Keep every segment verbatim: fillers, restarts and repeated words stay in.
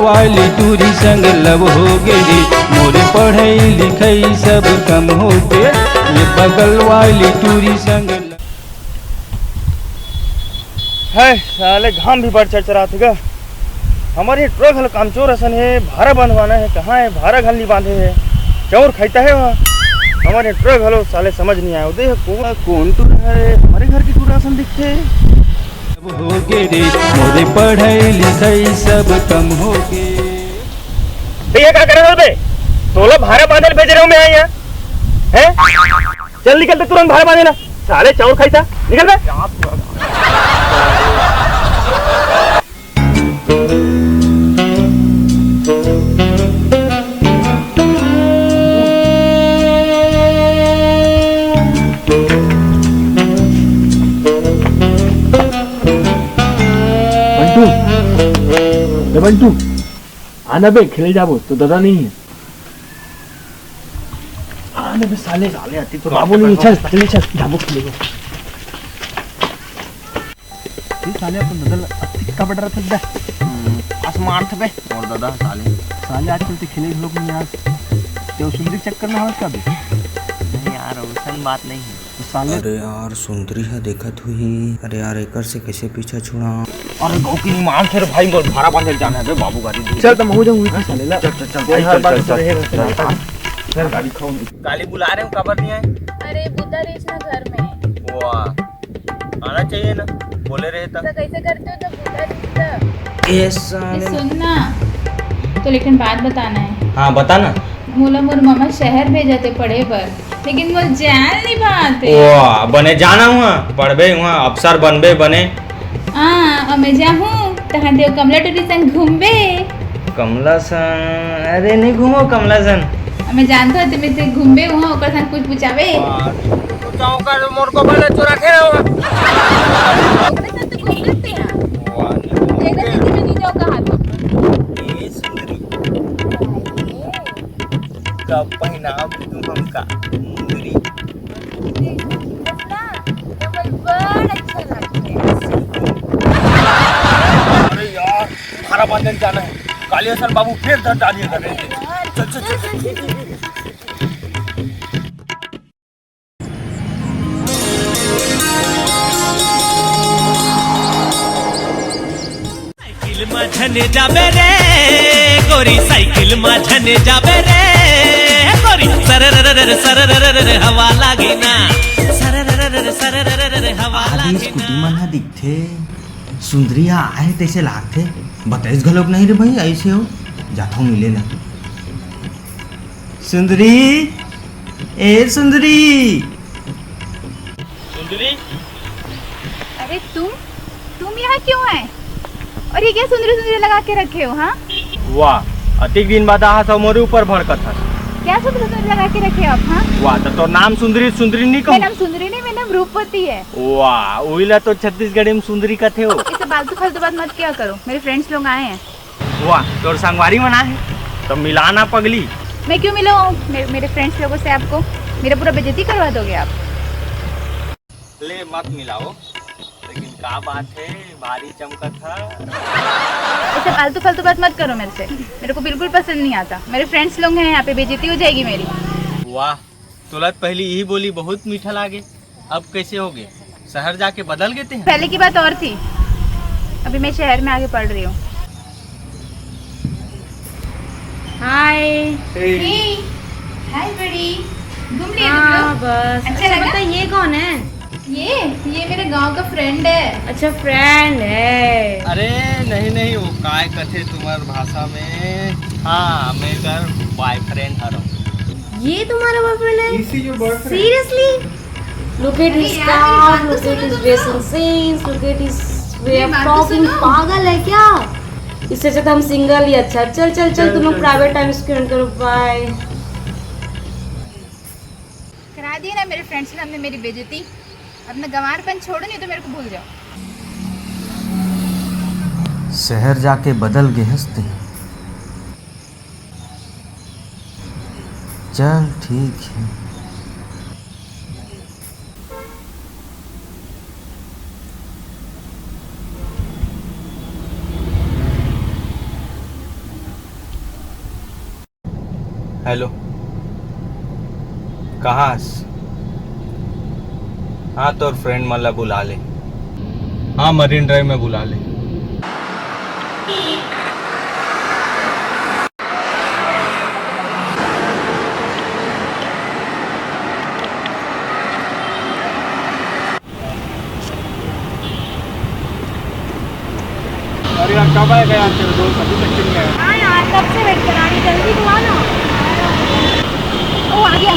वाली टूरी संग लव हो गे रे, मोरे पढ़ई लिखई सब कम हो गे, ये बगल वाली टूरी संग। है साले, घाम भी बड़ चरचरात हे गा। हमर ये ट्रक हल कामचोर असन हे, भारा बंधवाना हे, कहाँ हे भारा घल नी बांधे हे, चौर खाइता हे वहाँ। हमर ये ट्रक हलो साले समझ नहीं आया, दे को-, कौन टूरा है, हमारे घर की टूरा असन दिखते। सब हो गे रे, मोरे पढ़ई लिखई सब कम हो गे। बे, ये का करे हो बे? तोला भारा बांधे ल भेजे रहे हो मैं यहाँ, हैं? चल निकल बे, तुरंत भारा बांधे ला। साले चाउर खाई था, निकल बे। बंटू, ए बंटू, आना बे, खेले जाबो, तो दादा नहीं है। आना बे साले, साले आती तो बाबू नहीं है, चल, चल, चल, जाबो खेले। ये साले अपन दादा ल अतिक का बड़ रहा था। हम्म, आसमान थे बे, और दादा साले। साले आजकल ते खेले लोग नहीं यार। ते सुंदरी चक्कर में हवस का बे? नहीं यार, वैसन बात नहीं है। तो साले अरे यार, सुंदरी ह देखत हुई। अरे यार, एकर से कैसे पीछा छुड़ा? अरे गौ की मार से रे भाई, मोर भारा बांधे जाना है बे, बाबू गाड़ी दे। चल, तो महू जाऊँ उनकी साले ला। चल, चल, चल, ये भाई, हर चल, बार चल, से चल, रहे, चल, चल, चल। चल, गाड़ी खाओ। काली बुला रहे हो, काबर नहीं आए? अरे, बुता रहीस ना घर में। वाह, आना चाहिए ना, बोले रहे था। तो कैसे करते हो जब बुता रहीस तब? ये साले। सुन ना, तो लेकिन बात बताना है। हाँ, बता ना। मोला मोर ममा शहर भेजत हे पढ़े बर, लेकिन मोर जान नहीं भात हे। ओ, बने जाना हुआ, पढ़बे हुआ, अफसर बनबे बने। हाँ, और मैं जाहूँ, तहाँ देव कमला टूरी संग घूमबे। कमला संग? अरे, नहीं घूमो कमला संग। और मैं जानता हूँ, तुम्हें से घूमबे हुआ, ओकर संग कुछ पूछाबे। वाह, तो ओकर मोर को बने चोरा थे होगा। ओकरे संग तो घूम सकते हैं। वाह, नहीं घूमो। देखो, दीदी, मैं नहीं जाऊँ कहाँ तो। ए, सुंदरी। कब पहनाओगी तुम हमका मुंदरी? बस ना, तो बस बड़ अच्छा लगता है। अरे यार, भारा बांधन जाना है, काली असन बाबू फिर धर डालिए कर रहे हैं। चल, चल, चल, चल। साइकिल मा झने जाबे रे गोरी, साइकिल मा झने जाबे रे गोरी, सररररर, सररररर, हवा लागे ना, सररररर, सररररर, हवा आदि लागे स्कूटी ना। मन ह दिखथे, सुंदरी ह आए तैसे लागथे, बताइस घलोक नहीं रे भाई, ऐसे हो, जाता हूँ मिले ला। सुंदरी, ए सुंदरी। सुंदरी? अरे तुम, तुम यहाँ क्यों आए? और ये क्या सुंदरी सुंदरी लगा के रखे हो, हाँ? वाह, अतिक दिन बाद आहा सब मोरे ऊपर भड़कत हस। क्या सुंदरी सुंदरी लगा के रखे हो आप, हाँ? वाह, तो तोर नाम सुंदरी, सुंदरी नहीं कहूँ? मेरा नाम सुंदरी नहीं, मेरा नाम रूपवती है। वाह, उही ला तो छत्तीसगढ़ी में सुंदरी कथे हो। ये सब फालतू फालतू बात मत किया करो, मेरे फ्रेंड्स लोग आए हैं। वाह, तोर संगवारी मन आए हे, तो मिलाना पगली। मैं क्यों मिलाऊं मेरे, मेरे फ्रेंड्स लोगों से आपको? मेरा पूरा बेइज्जती करवा दोगे आप। ले मत मिलाओ, लेकिन का बात है, भारी चमकत है। ऐसे फालतू फालतू बात मत करो मेरे से, मेरे को बिल्कुल पसंद नहीं आता। मेरे फ्रेंड्स लोग हैं यहाँ पे, बेइज्जती हो जाएगी मेरी। वाह, तोला तो पहली यही बोली बहुत मीठा लागे। अब कैसे हो गए? शहर जाके बदल गए थे? पहले की बात और थी, अभी मैं शहर में आके पढ़ रही हूँ। हाय। हे। हे। हाय बड़ी। घूम लिए तुम हाँ, लोग? बस। अच्छा अच्छा, लगा? बता, ये कौन है? ये, ये मेरे गांव का फ्रेंड है। अच्छा, फ्रेंड है। अरे नहीं नहीं, वो काय कथे तुम्हार भाषा में? हाँ, मैं कर बॉयफ्रेंड हरव। ये तुम्हारा बॉयफ्रेंड है? Is he your boyfriend? Seriously? Look at his car, look at his dressing sense, look at his way of talking। पागल है क्या? इससे अच्छा तो हम सिंगल ही अच्छा। चल चल चल, तुम लोग प्राइवेट टाइम स्पेंड करो, बाय। करा दिए ना मेरे फ्रेंड्स के सामने मेरी बेइज्जती। अपना गंवारपन छोड़ो, नहीं तो मेरे को भूल जाओ। शहर जाके बदल गए हंसते हैं। चल ठीक है। हेलो, कहाँ हस? हाँ, तोर फ्रेंड मन ला बुला ले। हाँ, मरीन ड्राइव में बुला ले। अरे यार, कब आएगा यार तेरा दोस्त? अभी तक क्यों नहीं आया? हाँ यार, कब से वेट करा रही, जल्दी तो आ ना। ओ, आ गया।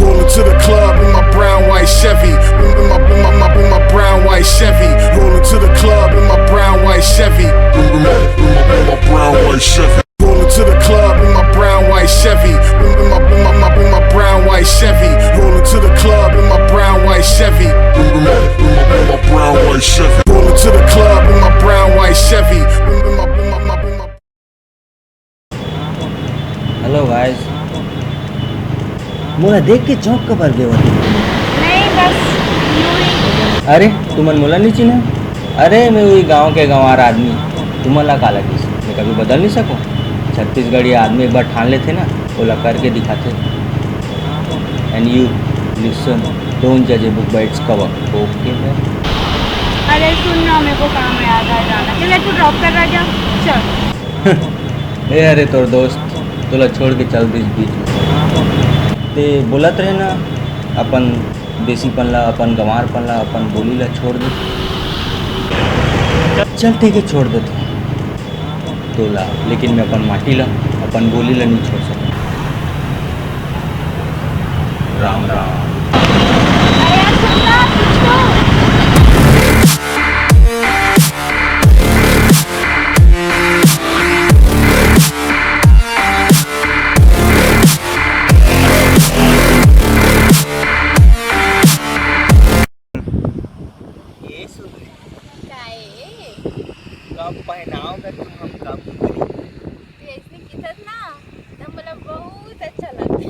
Rolling to the club in my brown white Chevy. In my, in my, my, in my brown white Chevy. Rolling to the club in my brown white Chevy. In my, in my, in my brown white Chevy. Rolling to the club in my brown white Chevy. In my, in my, my, in my brown white Chevy. Rolling to the club in my brown white Chevy. In my, in my, in my brown white Chevy. Rolling to the club in my brown white Chevy. In my, in my, in my, in my hello guys, मोला देख के चौंक काबर गे हव? नहीं, बस यूं ही। अरे, तुमन मोला नहीं चिन्हा? अरे, मैं वही गांव के गंवार आदमी। तुमन ला का लगिस, मैं कभी बदल नहीं सकूं? छत्तीसगढ़िया आदमी एक बार ठान लेथे ना, ओला करके दिखाथे। And you, listen, don't judge a book by its cover, okay? अरे सुन ना, मेरे को काम है, याद आ जाना। चल, तू ड्रॉप कर रहा जा, चल। ए, अरे तोर दोस्त तोला छोड़ के चल दिस बीच में। ते बोलत रहे ना, अपन देसीपन ला, अपन गंवारपन ला, अपन बोली ला छोड़ दे। चल ठीक है, छोड़ देथंव तोला, लेकिन मैं अपन माटी ला, अपन बोली ला नहीं छोड़ सकंव। राम राम। अरे यार, सुन ना, कुछ तो। ए सुंदरी, काहे? कब पहनाओगे तुम हमका मुंदरी? तू ऐसने किथस ना, त मोला बहुत अच्छा लगथे।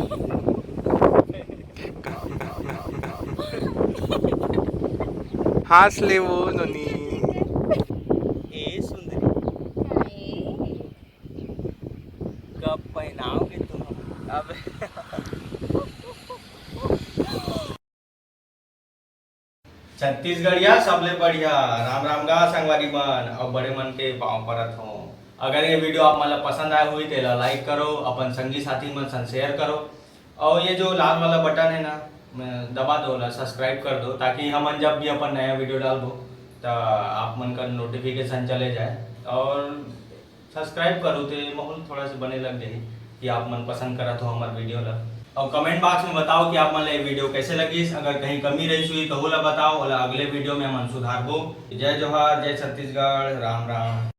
हाँस ले वो नोनी। ए सुंदरी। काहे? कब पहनाओगे तुम हम-, अब छत्तीसगढ़िया सबले बढ़िया। राम राम गा संगवारी मन, अउ बड़े मन के पाँव परत हों। अगर ये वीडियो आप मन ला पसंद आए होही, तेला लाइक करो, अपन संगी साथी मन संग शेयर करो, अउ ये जो लाल वाला बटन है ना, मैं दबा दो, ओला सब्सक्राइब कर दो, ताकि हमन जब भी अपन नया वीडियो डालबो, त आप मन का नोटिफिकेशन चले जाए। अउ सब्सक्राइब करो, ते माहौल थोड़ा सा बने लग जाही कि आप मन पसंद करत हो हमर वीडियो ला। अउ कमेंट बॉक्स में बताओ कि आप मन ला ये वीडियो कैसे लगिस। अगर कहीं कमी रहिस होही, त ओला बताओ, ओला अगले वीडियो में हमन सुधारबो। जय जोहार, जय छत्तीसगढ़, राम राम।